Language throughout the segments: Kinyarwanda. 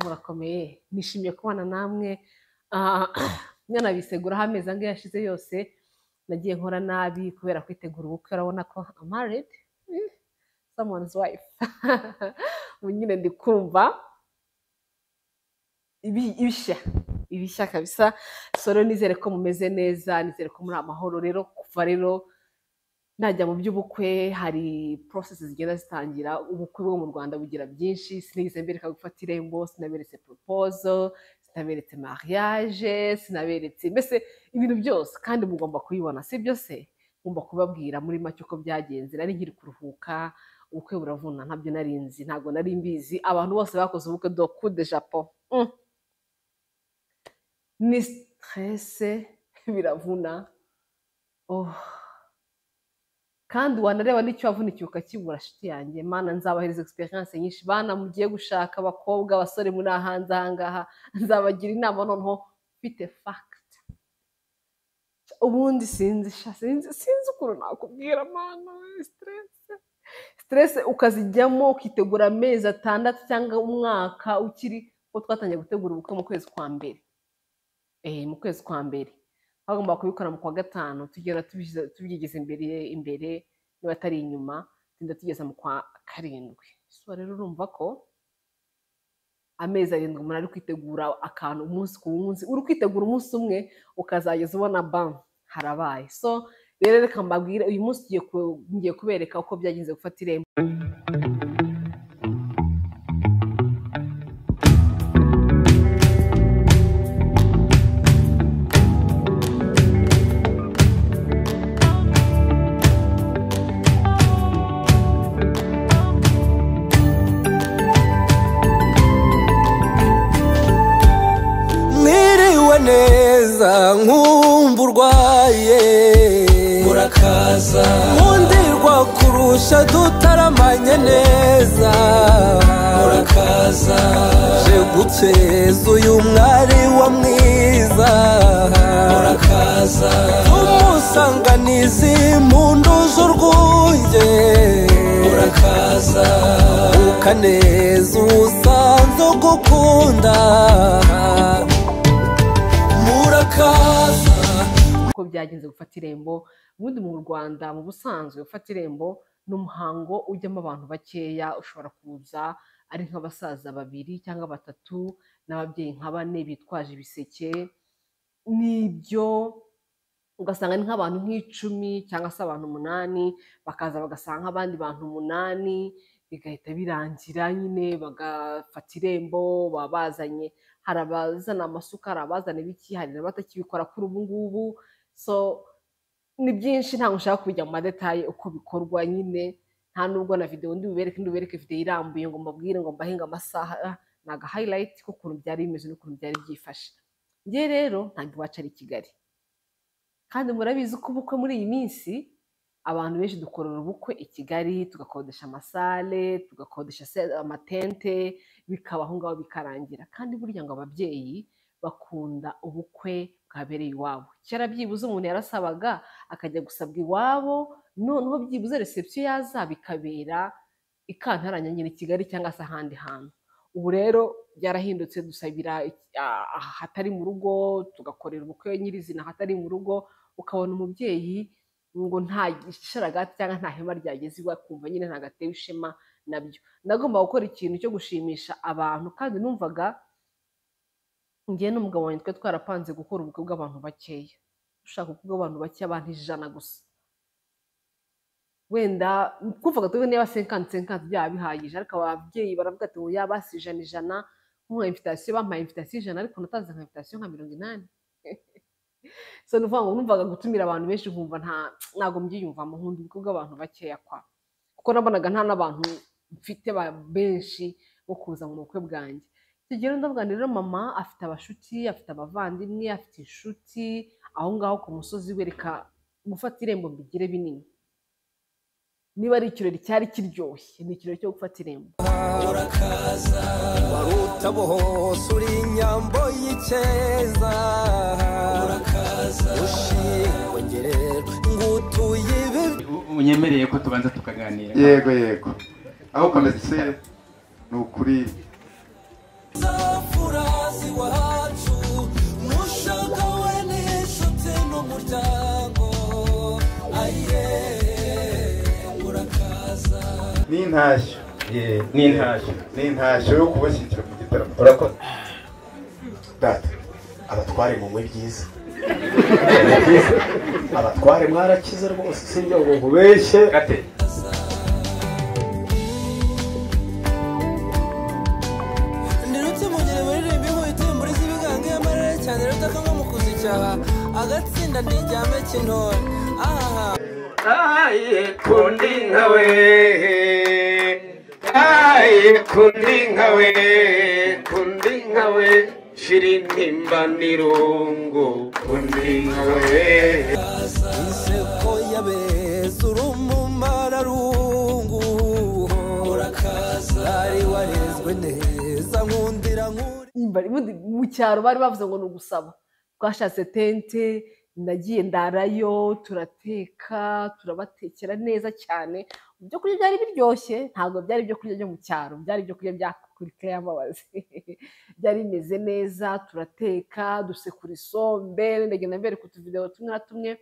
Murakomeye, nishimiye kubana namwe. Mwana amezi angahe yashize yose nagiye nkora nabi kubera kwitegura ubukwe. Urabona ko I'm married, someone's wife. Ubu nyine ndi kumva ibishya ibishya kabisa. So rero nizere ko mumeze neza, nizere ko muri amahoro. Rero kuva rero najya mu by'ubukwe hari process zigenda zitangira. Ubukwe bwo mu Rwanda bugira byinshi. Sinigeze mbereka gufata irembo, sinaberetse proposal, sinaberetse mariage, sinaberetse mbese ibintu byose, kandi mugomba kubibona, si byo se? Ngomba kubabwira muri make uko byagenze. Nari nkiri kuruhuka, ubukwe buravuna, ntabyo nari nzi, ntabwo nari mbizi. Abantu bose bakoze ubukwe do coup de chapeau. Ni stress, biravuna. Oh. Kandi wanareba n'icyo wavunikiye ukakibura. Shiti yanjye mana, nzabahereza experience nyinshi. Bana mugiye gushaka, abakobwa, abasore muri ahanze ahangaha, nzabagira inama noneho mfite fact. Ubundi sinzi sha, sinzi ukuntu nakubwira mana. Stress ukazijyamo ukitegura amezi 6 cyangwa umwaka ukiri ko twatangiye gutegura ubukwe mu kwezi kwa mbere. Mu kwezi kwa mbere bagomba kubikora mu kwa 5, tugera tubyigeze imbere niba atari inyuma, tinda tugeza mu kwa 7. So rero urumva ko amezi 7 umuntu ari kwitegura akantu umunsi ku munsi, uri kwitegura umunsi umwe ukazageza ubona bam harabaye. So rero reka mbabwire, uyu munsi ngiye kubereka uko byagenze gufata irembo. Neza nkumva urwaye murakaza, nkundirwa kurusha dutaramanye neza murakaza, je gukeza uyu mwari wa mwiza murakaza, tumusanganiza impundu z'urwunge murakaza, ukaneza usanzwe ugukunda. Uko byagenze gufata irembo. Ubundi mu Rwanda mu busanzwe gufata irembo ni umuhango ujyamo abantu bakeya, ushobora kuza ari nk'abasaza 2 cyangwa 3 n'ababyeyi nka 4 bitwaje ibiseke, nibyo ugasanga ni nk'abantu nk'icumi cyangwa se abantu 8, bakaza bagasanga nk'abandi bantu 8, bigahita birangira nyine bagafata irembo. Babazanye, hari abazana amasuka, hari abazana ibiki, hari n'abatakibikora kuri ubu ngubu. So ni byinshi, ntabwo nshaka kujya mu madetaye uko bikorwa nyine, nta nubwo na video ndi bubereke video irambuye ngo mbabwire ngo mbahinga amasaha, naga highlight k'ukuntu byari bimeze n'ukuntu byari byifashe. Njye rero ntabwo iwacu ari Kigali, kandi murabizi ko ubukwe muri iyi minsi abantu benshi dukorera ubukwe i Kigali, tugakodesha amasale, tugakodesha amatente, bikaba aho ngaho bikarangira. Kandi burya ngo ababyeyi bakunda ubukwe bwabereye iwabo. Kera byibuze umuntu yarasabaga akajya gusabwa iwabo, noneho byibuze reception yaza bikabera ikantaranya nyine i Kigali cyangwa se ahandi hantu. Ubu rero byarahindutse, dusabira ahatari mu rugo, tugakorera ubukwe nyirizina ahatari mu rugo, ukabona umubyeyi ngo nta gisharagati cyangwa nta hema ryageze iwe, akumva nyine ntabwo atewe ishema nabyo. Nagomba gukora ikintu cyo gushimisha abantu, kandi numvaga ngiye n'umugabo wanjye twe twarapanze gukora ubukwe bw'abantu bakeya, dushaka ubukwe bw'abantu bake, abantu 100 gusa. Wenda kumvaga twebwe niba 50-50 byaba bihagije, ariko ababyeyi baravuga ati oya basi 100 nka invitation, bampaye invitation 100 ariko natanze nka invitation nka 80. So nuvuga ngo numvaga gutumira abantu benshi nkumva ntago mbyiyumvamo, nkunda ubukwe bw'abantu bakeya kwa kuko nabonaga nta n'abantu mfite benshi bo kuza mu bukwe bwanjye. Kigero ndavuga rero mama afite abashuti, afite abavandimwe, afite inshuti aho ngaho ku musozi, wereka gufata irembo mbigire binini. Niba ari ikirori cyari kiryoshye, ni ikirori cyo gufata irembo. Murakaza warutabohose uri inyambo y'ikeza murakaza, ushingwe ngutuye ibi. Unyemereye ko tubanza tukaganira? Yego yego, aho ukomeze ni ukuri. N'intashyo. N'intashyo. N'intashyo yo kubashyigikira mu gitaramo. Urakoze. Data, abatware mu byiza. Abatware mwarakize rwose, sinjya ngo nkubeshye. Gate. Ndirutse mugere muri rembi nkubite muri zibiganga y'amarere cyane rutakanga mu kuzicyaha agatsinda nijyame cy'intore. Ahaha. Aye kundi nkawe, aye kundi nkawe, kundi nkawe, shiri intimba n'irungu, kundi nkawe. Inseko y'abeza uri umumararungu, urakaza ari warezwe neza nkundira nkuri. Mu cyaro bari bavuze ngo ni ugusaba. Twashatse tente, nagiye ndarayo, turateka, turabatekera neza cyane. Ibyo kurya byari biryoshye, ntabwo byari ibyo kurya byo mu cyaro, byari ibyo kurya bya Claire Mbabazi. Byari bimeze neza, turateka, dusekura isombe, ndagenda mbereka utuvideo tumwe na tumwe.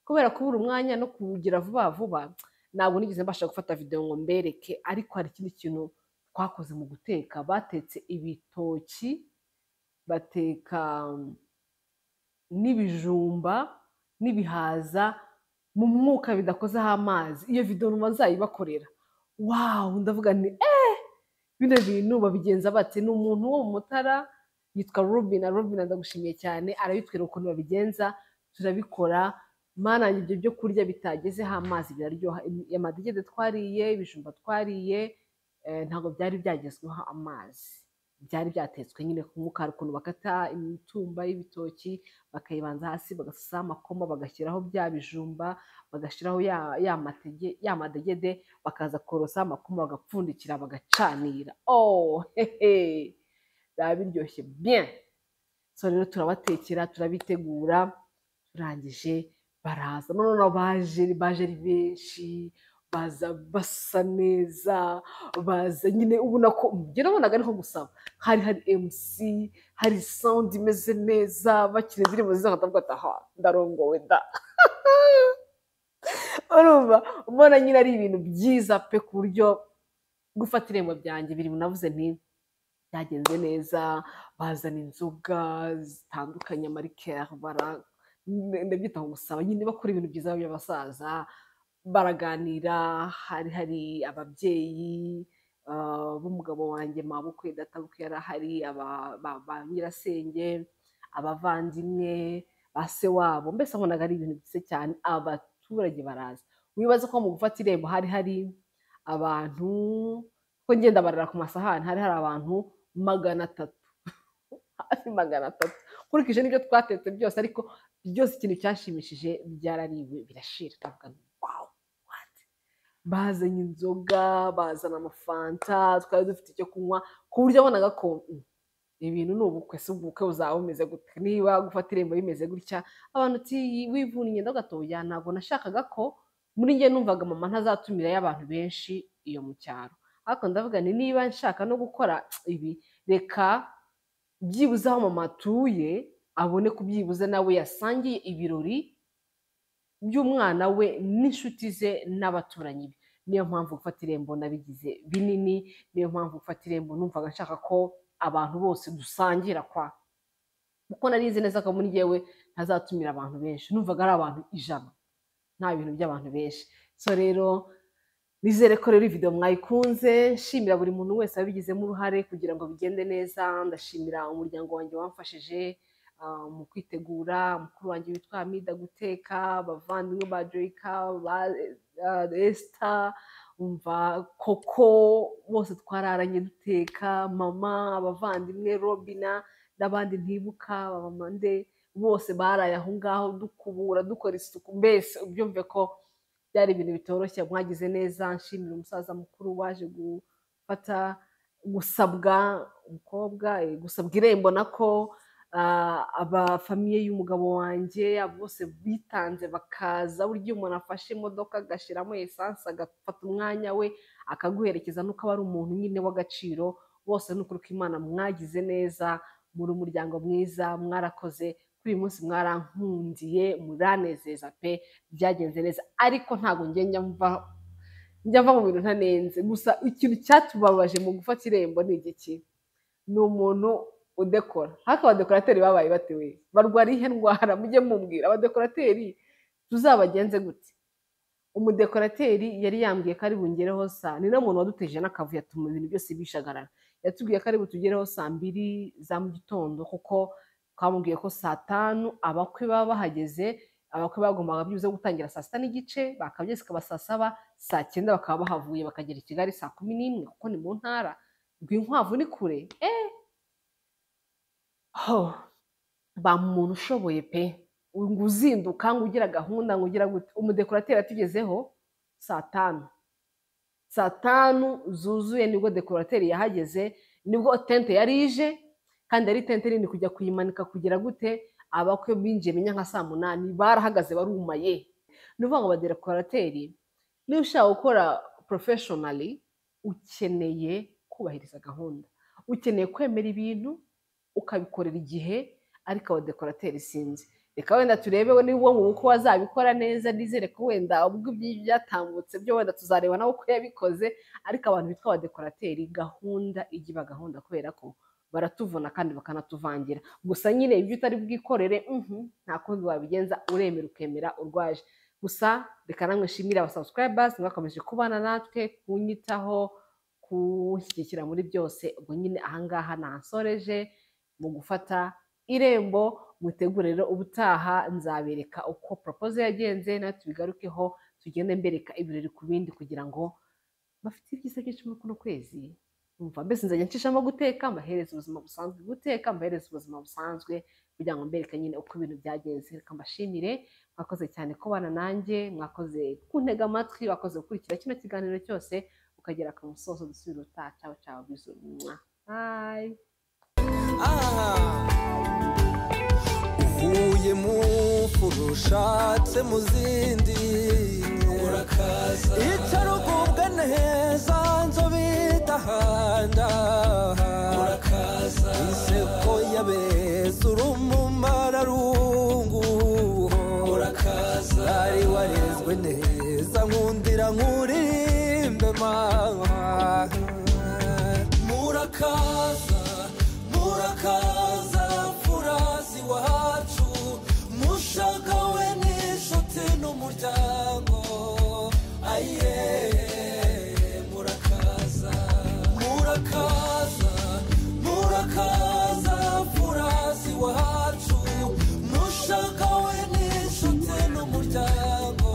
Kubera kubura umwanya no kugira vuba vuba, ntabwo nigeze mbasha gufata video ngo mbereke, ariko hari ikindi kintu twakoze mu guteka. Batetse ibitoki, bateka n'ibijumba n'ibihaza mu mwuka bidakozeho amazi. Iyo video numva nzayibakorera. Wow, ndavuga nti bino bintu babigenza bate? Ni umuntu wo mu Mutara yitwa Robin. Robin ndagushimiye cyane, arabitwereka ukuntu babigenza, turabikora. Mana yanjye, ibyo byo kurya bitagezeho amazi biraryoha. Amadegede twariye, ibijumba twariye, ntabwo byari byagezweho amazi, byari byatetswe nyine ku mwuka. Hari ukuntu bakata imitumba y'ibitoki bakayibanza hasi, bagasasaho amakoma, bagashyiraho bya bijumba, bagashyiraho ya madegede, bakaza korosa amakoma, bagapfundikira, bagacanira. Oh hehe, byaba biryoshye bien. So rero turabatekera, turabitegura, turangije baraza. None baje ari benshi, baza basa neza, baza nyine ubona ko njye nabonaga ari nko gusaba. Hari MC, hari sound imeze neza, bakina indirimbo nziza, nkavuga ati aha ndarongowe da. Urumva ubona nyine ari ibintu byiza pe, ku buryo gufata irembo byanjye biri navuze nti byagenze neza. Bazana inzoga zitandukanye, amarikeri, ndabyita ngo gusaba nyine, bakora ibintu byiza by'abasaza, baraganira. Hari ababyeyi b'umugabo wanjye, mabukwe, databukwe yarahari, ba nyirasenge, abavandimwe ba se wabo, mbese wabonaga ari ibintu byiza cyane. Abaturage baraza. Wibaze ko mu gufata irembo hari abantu, ko ngenda barara ku masahani, hari abantu 300, hafi 300 nkurikije n'ibyo twatetse byose. Ariko byose ikintu cyashimishije byarariwe birashira. Ndavuga nti wow, what? Bazanye inzoga, bazana amafanta, twari dufite icyo kunywa, ku buryo wabonaga ko ibintu ni ubukwe. Si ubukwe buzaba bumeze gute niba gufata irembo bimeze gutya? Abantu uti wivunnye ndagatoya. Ntabwo nashakaga ko muri njye numvaga mama ntazatumira y'abantu benshi iyo mu cyaro, ariko ndavuga nti niba nshaka no gukora ibi, reka byibuze aho mama atuye abone ko byibuze nawe yasangiye ibirori by'umwana we n'inshuti ze n'abaturanyi be. Niyo mpamvu gufata irembo nabigize binini, niyo mpamvu gufata irembo numvaga nshaka ko abantu bose dusangira kwa, kuko narizi neza ko muri njyewe ntazatumira abantu benshi, numvaga ari abantu 100, nta bintu by'abantu benshi. So rero nizere ko rero video mwayikunze. Nshimira buri muntu wese wabigizemo uruhare kugira ngo bigende neza. Ndashimira umuryango wanjye wamfashije mu kwitegura, mukuru wanjye witwa Hamida guteka, abavandimwe ba Joyka, ba Esther, umva Koko, bose twararanye duteka, mama, abavandimwe Robina n'abandi ntibuka, mama nde, bose baraye aho ngaho dukubura, dukora isuku, mbese ubyumve ko byari ibintu bitoroshye. Mwagize neza. Nshimira umusaza mukuru waje gufata gusabwa umukobwa, gusabwa irembo nako, abafamiye y'umugabo wanjye bose bitanze bakaza. Burya umuntu afashe imodoka agashyiramo esanse agafata umwanya we akaguherekeza, nuko aba ari umuntu nyine w'agaciro. Bose ni ukuri ko Imana mwagize neza, muri umuryango mwiza, mwarakoze. Kuri uyu munsi mwarankundiye, muranezeza pe, byagenze neza. Ariko ntabwo njya mva Njya mva mu bintu ntanenze. Gusa ikintu cyatubabaje mu gufata irembo ni igiki? Ni umuntu udekora. Haka abadekorateri babaye batewe barwara ihe ndwara? Mujye mumbwira, abadekorateri tuzabagenze gute? Umudekorateri yari yambwiye ko ari bungereho saa, ni muntu waduteje n'akavuyo atuma ibintu byose bishagarara. Yatubwiye ko ari butugereho saa 2 za mu gitondo, kuko twamubwiye ko saa 5 abakwe baba bahageze. Abakwe bagombaga byibuze gutangira saa 6:30, bakabyese ikaba saa 7, saa 9 bakaba bahavuye bakagera i Kigali saa 11, kuko ni mu ntara Rwinkwavu ni kure. Ba muntu ushoboye pe, ngo uzinduka, ngo ugira gahunda, ngo ugira gute. Umudekorateri atugezeho saa 5, saa 5 zuzuye nibwo dekorateri yahageze, nibwo tente yari ije, kandi yari tente nini kujya kuyimanika kugira gute. Abakwe binjiye menya nka saa 8 barahagaze barumaye. Ni ukuvuga ngo abadekorateri, niba ushaka gukora professionally, ukeneye kubahiriza gahunda, ukeneye kwemera ibintu ukabikorera igihe. Ariko abadekorateri sinzi, reka wenda turebe niba uwo uko wazabikora neza. Nizere ko wenda ubwo byatambutse byo wenda tuzareba nawe uko yabikoze. Ariko abantu bitwa abadekorateri, gahunda ijya iba gahunda, kubera ko baratuvuna kandi bakanatuvangira. Gusa nyine ibyo utari bwikorere nta kundi wabigenza, uremera ukemera urwaje. Gusa reka namwe nshimire aba subscribers mwakomeje kubana natwe, kunyitaho, kunshyigikira muri byose. Ubwo nyine ahangaha nansoreje mu gufata irembo. Mutegure rero ubutaha nzabereka uko proposal yagenze, natwe tubigarukeho, tugende mbereka ibirori ku bindi, kugira ngo bafite ibyiza byinshi muri kuno kwezi. Umva mbese nzajya nshishamo guteka, mbahereza ubuzima busanzwe, guteka mbahereza ubuzima busanzwe, kugira ngo mbereke nyine uko ibintu byagenze. Reka mbashimire, mwakoze cyane kubana nanjye, mwakoze kuntega amatwi, mwakoze gukurikira kino kiganiro cyose ukagera ku musozo. Dusubira utaha. Ciao ciao, bizu, bye. Uhuye mu ushatse mu zindi, urakaza icarugubwa neza nzobe idahanda, urakaza inseko yabeza urumumararungu, urakaza ari warezwe neza nkundira nkurimbe mama. Murakaza, murakaza furazi wacu, mushagawe n'inshuti n'umuryango, aye murakaza, murakaza, murakaza furazi wacu, mushagawe n'inshuti n'umuryango,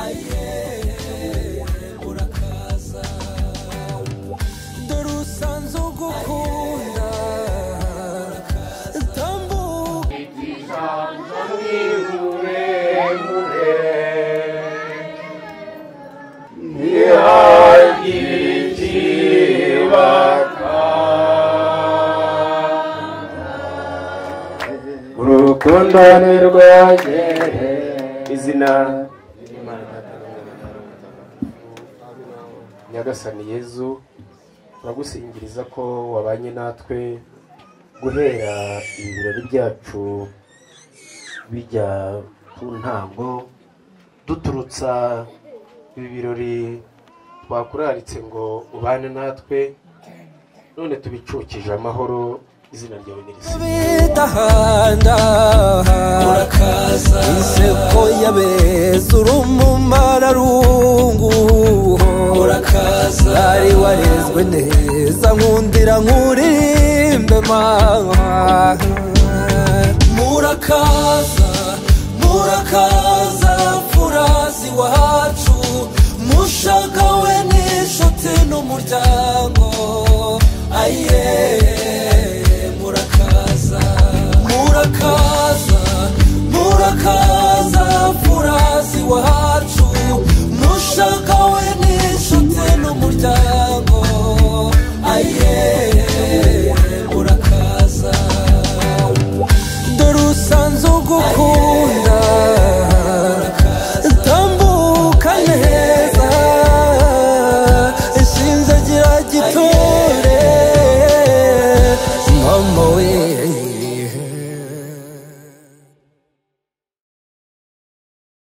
aye murakaza. Dore usanze ugukunda tambuka. Urukundo ni rwogere izina Nyagasani Yezu, turagusingiriza ko wabanye natwe guhera ibirori byacu bijya ku ntango, duturutsa ibi birori twakuraritse ngo ubane natwe, none tubicukije amahoro. Izina ryawe nirisi bidahanda, urakaza inseko yabeza urumumararungu, urakaza ari warezwe neza nkundira nkurimbe mama. Murakaza, murakaza furazi wacu, mushagawe n'inshuti n'umuryango, aye murakaza, murakaza, murakaza furazi wacu, mushagawe n'inshuti n'umuryango, aye murakaza. Dore usanze ugukunda tambuka neza, ishinjagira gitore mama we.